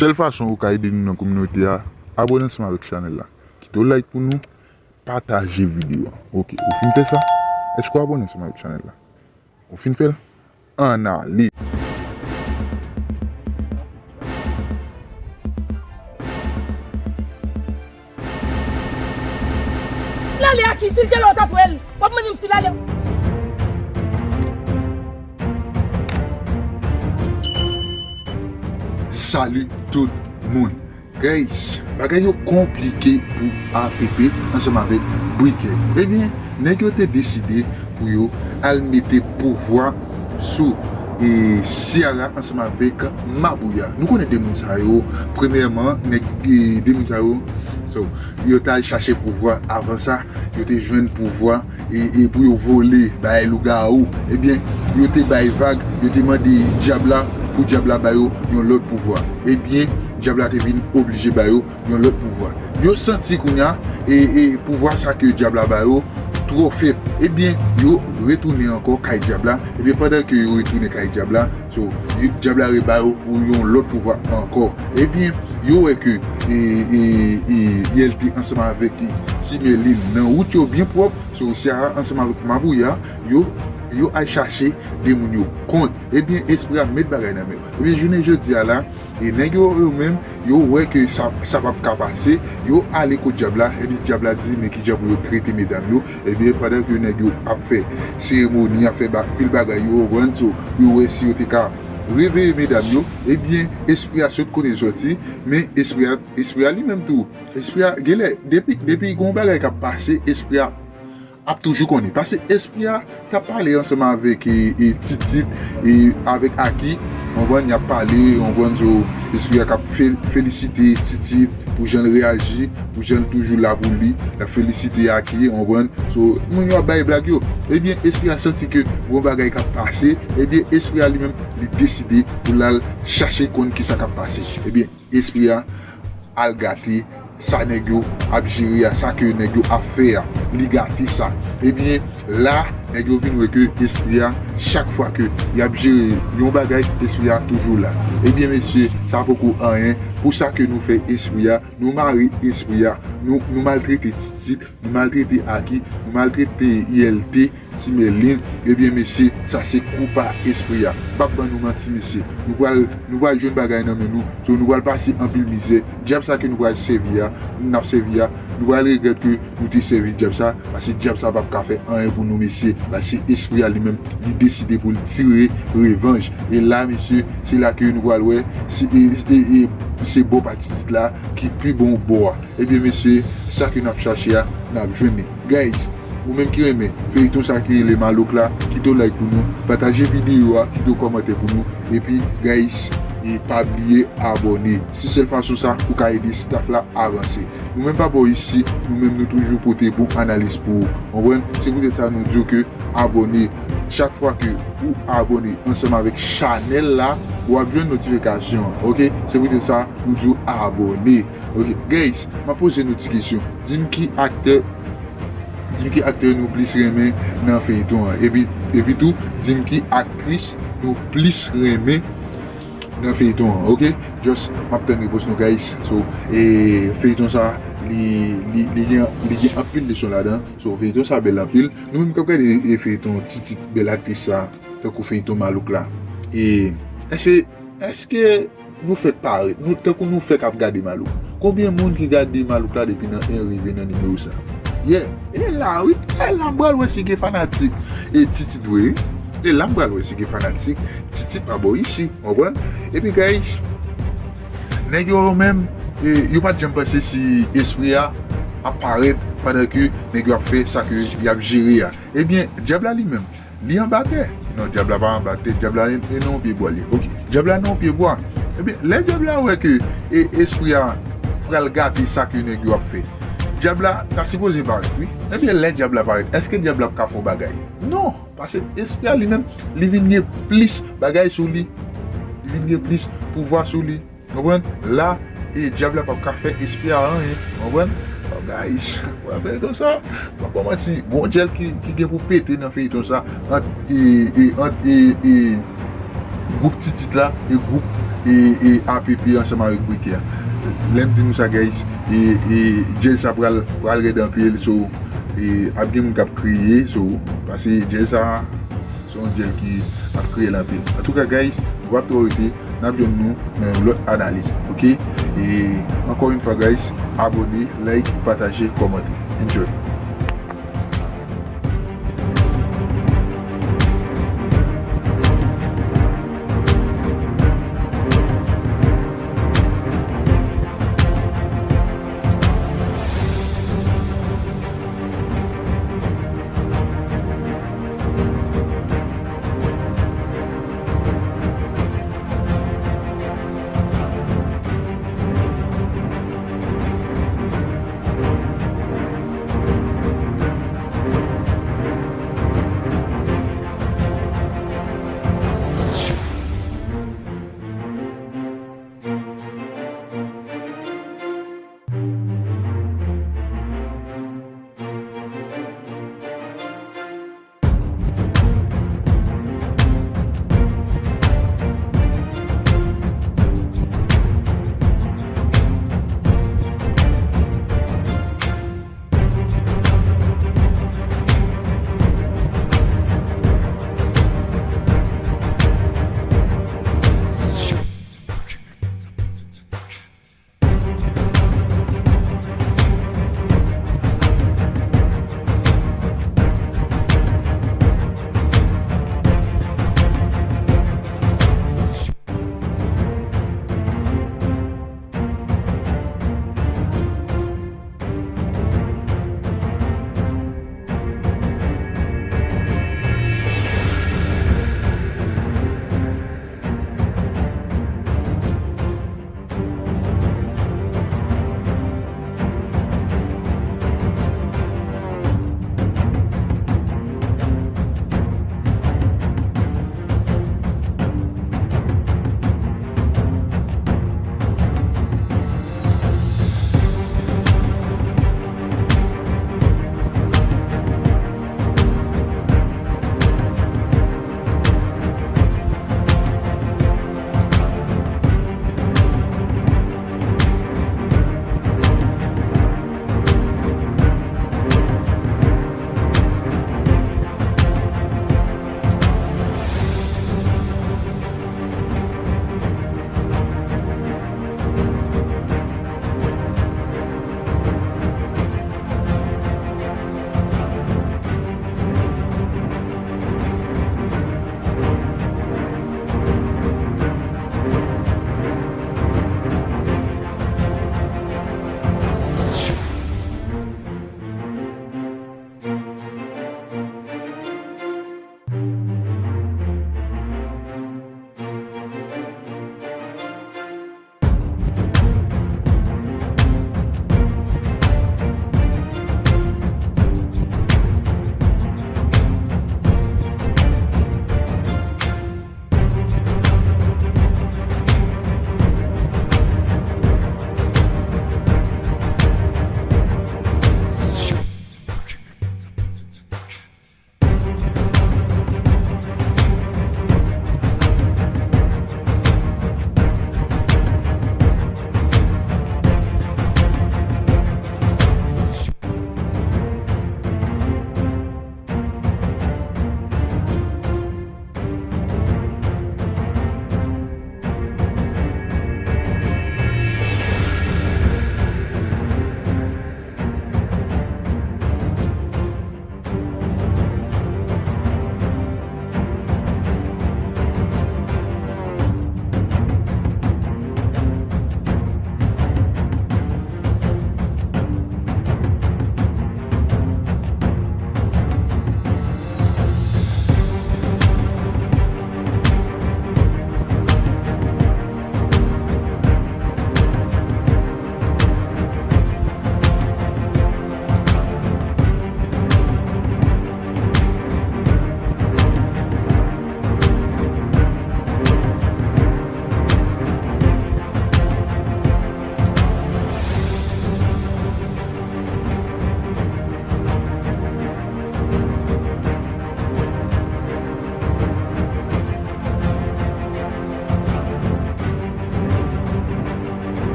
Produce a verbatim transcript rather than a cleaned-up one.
Sèl fason ou ka ede nou nan kominote a, abòne ansanm avèk chanèl la. Kite yon like pou nou, pataje videyo a. Oke, ou fin fè sa? Èske w abòne ansanm avèk chanèl la? Ou fin fè l? Ann ale! L ale a ki? Si l te la, w t ap wè l. W ap mande m si l ale. Salut tout moun. Guys, bagay yo konplike pou A P P ansanm avèk Brickhead. Ebyen, nèg yo te deside pou yo al mete pouvwa sou e Ciara ansanm avèk Mabouya. Nou konnen de moun sa yo, premyèman, nèg e de moun sa yo, so, yo t al chache pouvwa avan sa, yo te jwenn pouvwa e, e pou yo vole, bay lougawou. Ebyen, yo te bay vag, yo te mande dyab la pou dyab la ba yo yon lòt pouvwa. Ebyen, dyab la te vin oblije ba yo yon lòt pouvwa. Yo santi kounye a, e, e pouvwa sa ke dyab la ba yo twò fèb. Ebyen, yo retounen ankò kay dyab la. Ebyen, pandan ke yo retounen kay dyab la, so, yo, dyab la reba yo yon lòt pouvwa ankò. Ebyen, yo wè ke e, e, e, I L T ansanm avèk Ti Mèlin nan wout yo byen pwòp. So, Ciara ansanm avèk Mabouya, yo, yo al chache de moun yo kont. Ebyen, espri a met bagay nan men yo. Ebyen, jounen jodi a la, e nèg yo, yo menm, yo wè ke sa, sa p ap ka pase, yo ale kot dyab la, epi dyab la di, men kijan pou yo trete medam yo. Ebyen, pandan ke nèg yo ap fè seremoni, ap fè ba, pil bagay, yo konprann, so, pou yo wè si yo te ka reveye medam yo, ebyen, espri a sot kote l soti, men espri a, espri a li menm tou, espri a, genlè, depi, depi gen yon bagay k ap pase, espri a ap toujou konnen. Paske espri a t ap pale ansanm avèk e, e Titit e avèk Aki. Konprann, y ap pale, konprann, so, espri a k ap fe, felisite Titit pou jan l reyaji, pou jan l toujou la pou li. L ap felisite Aki, konprann. So, moun yo ap bay blag yo. Ebyen, espri a santi ke gon bagay k ap pase. Ebyen, espri a li menm, li deside pou l al chache konn kisa k ap pase. Ebyen, espri a al gate sa nèg yo ap jere a, sa ke nèg yo ap fè a, li gate sa. Ebyen, la, nèg yo vin wè ke espri a, chak fwa ke y ap jere yon bagay, espri a toujou la. Ebyen, mesye, sa poko anyen. Pou sa ke nou fè espri a, nou mare espri a, nou, nou maltrete Titit, nou maltrete Aki, nou maltrete I L T, Ti Mèlin, ebyen, mesye, sa se kou pa espri a. M p ap ban nou manti, mesye. Nou pral, nou pral jwenn bagay nan men nou. So, nou pral pase anpil mizè. Dyab sa ke nou pral sèvi a, n ap sèvi a, nou pral regrèt ke nou te sèvi dyab sa, paske dyab sa p ap ka fè anyen pou nou, mesye. Paske espri a li menm, li deside pou l tire revanj. E la, mesye, se la ke nou pral wè, se, e, e, e, se bò pa Titit la ki pi bon bò a. Ebyen, mesye, sa ke n ap chache a, n ap jwenn li. Guys, ou menm ki renmen feyton sa ki rele Malouk la, kite yon like pou nou, pataje videyo a, kite yon kòmantè pou nou, epi, guys, e pa bliye abòne. Se sèl fason sa ou ka ede staff la avanse. Nou menm pa bò isi, nou menm nou toujou pote bon analiz pou ou. Konprann? Se poutèt sa nou di w ke abòne. Chak fwa ke ou abòne ansanm avèk chanèl la, w ap jwenn notifikasyon an, oke? Se poutèt sa nou di w abòne. Oke, guys, m ap poze nou ti kesyon. Di m ki aktè, di m ki aktè nou plis renmen nan feyton an. Epi, epi tou, di m ki aktris nou plis renmen nan feyton an, oke? Just, m ap tann repons nou, guys. So, e feyton sa, li, li, li gen, li gen anpil leson ladan. So, feyton sa bèl anpil. Nou menm k ap gade e feyton Titit, bèl aktris sa, tankou feyton Malouk la. E èske, èske nou fèk parèt, nou, tankou nou fèk ap gade Malouk? Konbyen moun ki gade Malouk la depi nan en rive nan nimewo sa? Yeah, e la wi, e la m pral wè si gen fanatik e Titit vre wi. E la m pral wè si gen fanatik Titit pa bò isi, konprann? Epi guys, nèg yo menm, e, yo pa t janm panse si espri a ap parèt pandan ke nèg yo ap fè sa ke y ap jere a. Ebyen, dyab la li menm, li anba tè. Non, dyab la pa anba tè, dyab la e nan yon pye bwa li. Oke, dyab la nan yon pye bwa. Ebyen, lè dyab la wè ke e, espri a pral gate sa ke nèg yo ap fè, dyab la ta sipoze parèt wi. Ebyen, lè dyab la parèt, èske dyab la ap ka fè yon bagay? Non, paske espri a li menm, li vin gen plis bagay sou li. Li vin gen plis pouvwa sou li. Konprann? La, e dyab la p ap ka fè espri a anyen. Konprann? Oh, guys, w ap fè feyton sa. M ap ba w manti, gon dyèl ki, ki gen pou pete nan feyton sa ant, e, e, ant, e, e, gwoup Titit la e gwoup e, e, app ansanm avèk brikè. Lè m di nou sa, guys, e, e, djèz sa pral, pral rèd anpil, so, e, ap gen moun k ap kriye, so, paske djèz sa, se yon djèz ki ap kriye anpil. Antouka, guys, nou p ap twò rete, n ap jwenn nou nan yon lòt analiz, ok? E, ankò yon fwa, guys, abòne, like, pataje, kòmante. Enjoy!